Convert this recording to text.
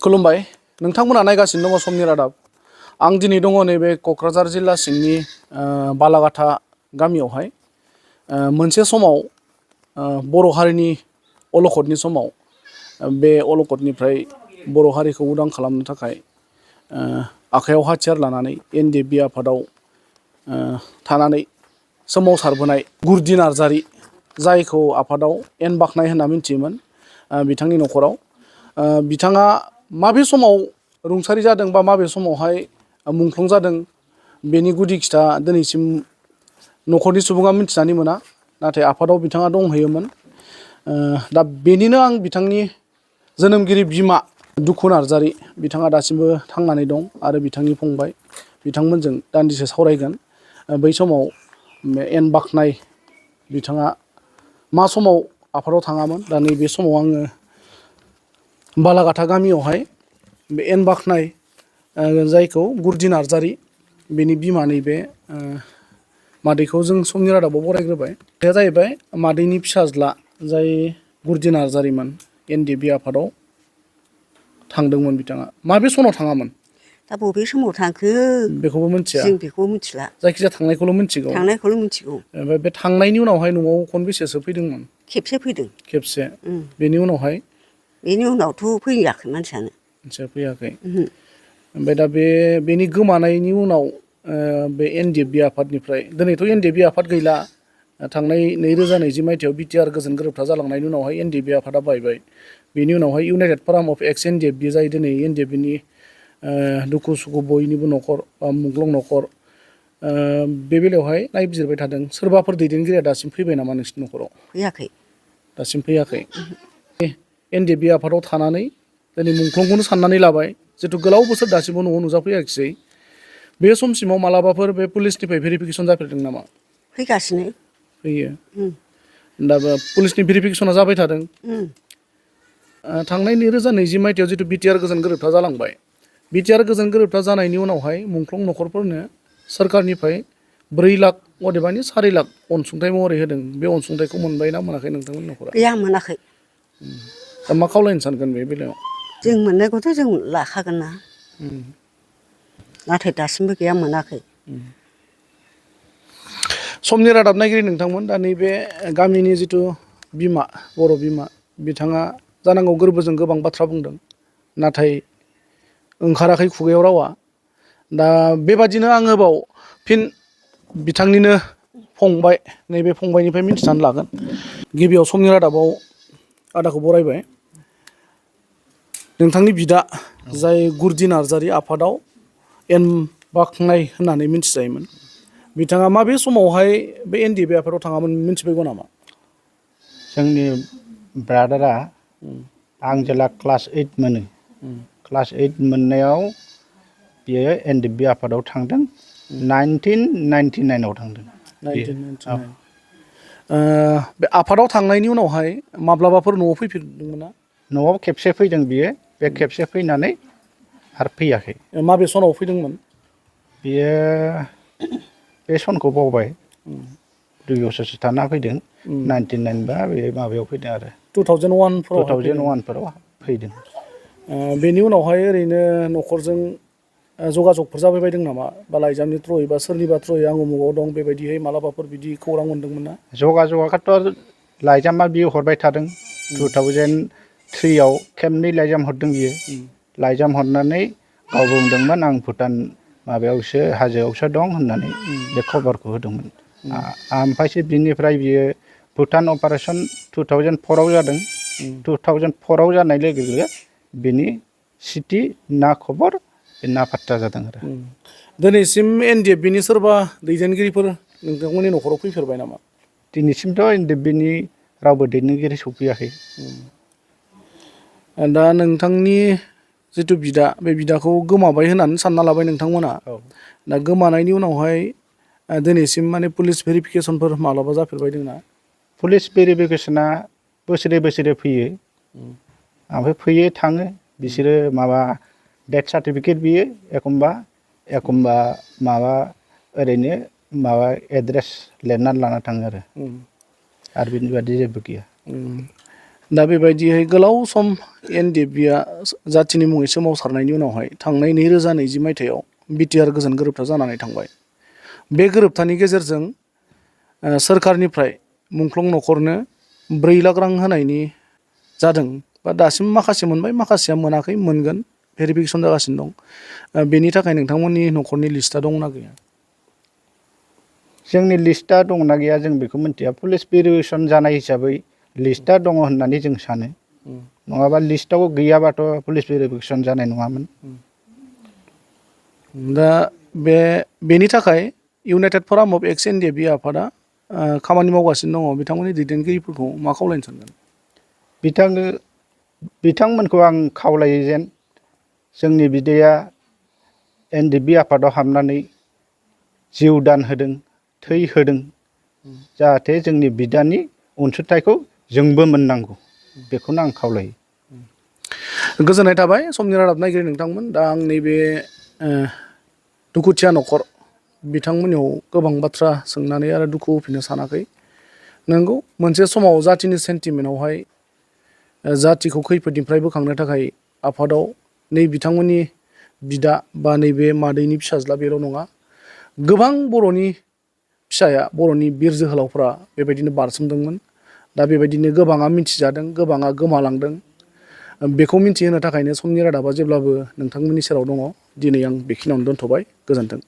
खुलुमबाय नोंथांमोना नायगासिनो दङ समनि रादाब आं दिनै दङ नैबे क'क्राझार जिल्ला सिंनि बालागाथा गामियावहाय मोनसे समाव बर' हारिनि अलखदनि समाव बे अलखदनिफ्राय बर' हारिखौ उदां खालामनो थाखाय आखायाव हाथियार लानानै NDFB आफादाव थानानै सोमावसारबोनाय गुरदि नार्जारि जायखौ आफादाव एन बाखनाय होनना मिथियोमोन बिथांनि न'खराव बिथाङा माबे समाव रुंसारि जादों बा माबे समावहाय मुंख्लं जादों बेनि गुदि खिथा दिनैसिम न'खरनि सुबुङा मिथिनानै मोना नाथाय आफादाव बिथाङा दंहैयोमोन दा बेनिनो आं बिथांनि जोनोमगिरि बिमा दुखु नार्जारि बिथाङा दासिमबो थांनानै दं आरो बिथांनि फंबाय बिथांमोनजों दान्दिसे सावरायगोन बै समाव एन बाखनाय बिथाङा मा समाव आफादाव थाङामोन दा नैबे समाव आङो बालागाथा गामियावहाय बे एन बाखनाय जायखौ गुरदि नार्जारि बेनि बिमा नैबे मादैखौ जों समनि रादाबाव बरायग्रोबाय बे जाहैबाय मादैनि फिसाज्ला जाय गुरदि नार्जारिमोन NDFB आफादाव थांदोंमोन बिथाङा माबे सनाव थाङामोन दा बबे समाव थांखो बेखौबो मिथिया जों बेखौ मिथिला जायखिजाया थांनायखौल' मिथिगौ ओमफ्राय बे थांनायनि उनावहाय न'आव खनबेसेसो फैदोंमोन खेबसे फैदों खेबसे बेनि उनावहाय बेनि उनावथ' फैयाखै मानसियानो फैयाखै ओमफ्राय दा बेनि गोमानायनि उनाव बे NDFB आफादनिफ्राय दिनैथ' NDFB आफाद गैला थांनाय 2020 मायथाइयाव BTR गोजोन गोरोबथा जालांनायनि उनावहाय NDFB आफादा बायबाय बेनि उनावहाय इउनाइटेड फराम अफ एक्स NDFB जाय दिनै NDFBनि दुखु सुखु बयनिबो न'खर बा मुंख्लं न'खर बे बेलायावहाय नायबिजिरबाय थादों सोरबाफोर दैदेनगिरिया दासिम फैबाय नामा नोंसिनि न'खराव फैयाखै दासिम फैयाखै NDFB आफादाव थानानै दिनै मुंख्लंखौनो साननानै लाबाय जिथु गोलाव बोसोर दासिमबो न'आव नुजाफैयाखिसै बे समसिमाव मालाबाफोर बे पुलिसनिफ्राय भेरिफिकेसन जाफेरदों नामा फैगासिनो फैयो दा पुलिसनि भेरिफिकेसना जाबाय थादों थांनाय 2020 मायथाइयाव जिथु BTR गोजोन गोरोबथा जालांबाय BTR गोजोन गोरोबथा जानायनि उनावहाय मुंख्लं न'खरफोरनो सोरखारनिफ्राय 4 लाख अदेबानि 4 लाख अनसुंथाइ महरै होदों बे अनसुंथाइखौ मोनबाय ना मोनाखै नोंथांमोननि न'खरा गैया मोनाखै दा मा खावलायनो सानगोन बे बेलायाव जों मोननायखौथ' जों लाखागोन ना नाथाय दासिमबो गैया मोनाखै समनि रादाब नायगिरि नोंथांमोन दा नैबे गामिनि जिथु बिमा बर' बिमा बिथाङा जानांगौ गोरबोजों गोबां बाथ्रा बुंदों नाथाय ओंखाराखै खुगायाव रावा दा बेबादिनो आङो बाव फिन बिथांनिनो फंबाय नैबे फंबायनिफ्राय मिथिनानै लागोन गिबियाव समनि रादाबाव आदाखौ बरायबाय नोंथांनि बिदा जाय गुरदि नार्जारि आफादाव एन बाखनाय होननानै मिथिजायोमोन बिथाङा माबे समावहाय बे NDFB आफादाव थाङामोन मिथिबायगौ नामा जोंनि ब्रादारा आं जेला क्लास 8 मोनो क्लास 8 मोननायाव बियो NDFB आफादाव थांदों 1999 आव थांदों 1999 बे आफादाव थांनायनि उनावहाय माब्लाबाफोर न'आव फैफिनदोंमोन ना न'आव खेबसे फैदों बियो बे खेबसे फैनानै आरो फैयाखै माबे सनाव फैदोंमोन बियो बे सनखौ बावबाय 2 बोसोरसो थाना फैदों 1999 बा बे माबायाव फैदों आरो 2001 फोराव फैदों बेनि उनावहाय ओरैनो न'खरजों जगाजगफोर जाबाय बायदों नामा बा लाइजामनि थ्रयै बा सोरनिबा थ्रयै आं उमुगाव दं बेबायदियै मालाबाफोर बिदि खौरां मोनदोंमोन ना जगाजगाथ' लाइजामा बियो हरबाय थादों 2003 आव खेबनै लाइजाम हरदों बियो लाइजाम हरनानै गाव बुंदोंमोन आं भुटान माबायावसो हाजोआवसो दं होननानै बे खबरखौ होदोंमोन ओमफ्रायसो बिनिफ्राय बियो भुटान अपारेशन 2004 आव जादों 2004 आव जानाय लोगो लोगो बिनि सिटि ना खबर ना फात्ता जादों आरो दिनैसिम NDFBनि सोरबा दैदेनगिरिफोर नोंथांमोननि न'खराव फैफेरबाय नामा दिनैसिमथ' NDFBनि रावबो दैदेनगिरि सफैयाखै दा नोंथांनि जिथु बिदा बे बिदाखौ गोमाबाय होननानै सानना लाबाय नोंथांमोना दा गोमानायनि उनावहाय दिनैसिम माने पुलिस भेरिफिकेसनफोर मालाबा जाफेरबायदों ना पुलिस भेरिफिकेसना बोसोरे बोसोरे फैयो ओमफ्राय फैयो थाङो बिसोरो माबा डेथ सार्टिफिकेट बियो एखमबा माबा ओरैनो माबा एड्रेस लिरनानै लाना थाङो आरो बिनि बादि जेबो गैया दा बेबायदियै गोलाव सम एनडिएफबिआ जाथिनि मुङै सोमावसारनायनि उनावहाय थांनाय 2020 मायथाइयाव बिटिआर गोजोन गोरोबथा जानानै थांबाय। बे गोरोबथानि गेजेरजों सोरखारनिफ्राय मुंख्लं नख'रनो 4 लाख रां होनायनि जादों बा दासिम माखासे मोनबाय, माखासेया मोनाखै, मोनगोन, भेरिफिकेसन जागासिनो दं। बेनि थाखाय नोंथांमोननि नख'रनि लिस्टआ दंना गैया? जोंनि लिस्टआ दंना गैया जों बेखौ मिथिया। पुलिस भेरिफिकेसन जानाय हिसाबै लिस्टआ दङ होननानै जों सानो। नङाबा लिस्टआव गैयाबाथ' पुलिस भेरिफिकेसन जानाय नङामोन। दा बेनि थाखाय इउनाइटेड फराम अफ एक्स एनडिएफबि आफादा खामानि मावगासिनो दङ। बिथांमोननि दैदेनगिरिफोरखौ मा खावलायनो सानगोन? बिथांमोनखौ आं खावलायो जेन जोंनि बिदाया एनडिएफबि आफादाव हाबनानै जिउ दान होदों, थै होदों, जाहाथे जोंनि बिदानि अनसुंथाइखौ जोंबो मोननांगौ, बेखौनो आं खावलायो। गोजोननाय थाबाय समनि रादाब नायगिरि नोंथांमोन। दा आं नैबे दुखुथिया नख'र बिथांमोननियाव गोबां बाथ्रा सोंनानै आरो दुखु होफिननो सानाखै। नंगौ, मोनसे समाव जाथिनि सेन्टिमेन्टआवहाय जातिखौ खैफोदनिफ्राय बोखांनो थाखाय आफादाव नै बिथांमोननि बिदा बा नैबे मादैनि फिसाज्ला बेल' नङा, गोबां बर'नि फिसाया, बर'नि बिर जोहोलावफ्रा बेबायदिनो बारसोमदोंमोन। दा बेबायदिनो गोबाङा मिथिजादों, गोबाङा गोमालांदों। बेखौ मिथिहोनो थाखायनो समनि रादाबा जेब्लाबो नोंथांमोननि सेराव दङ। दिनै आं बेखिनियावनो दोनथ'बाय। गोजोन्थों।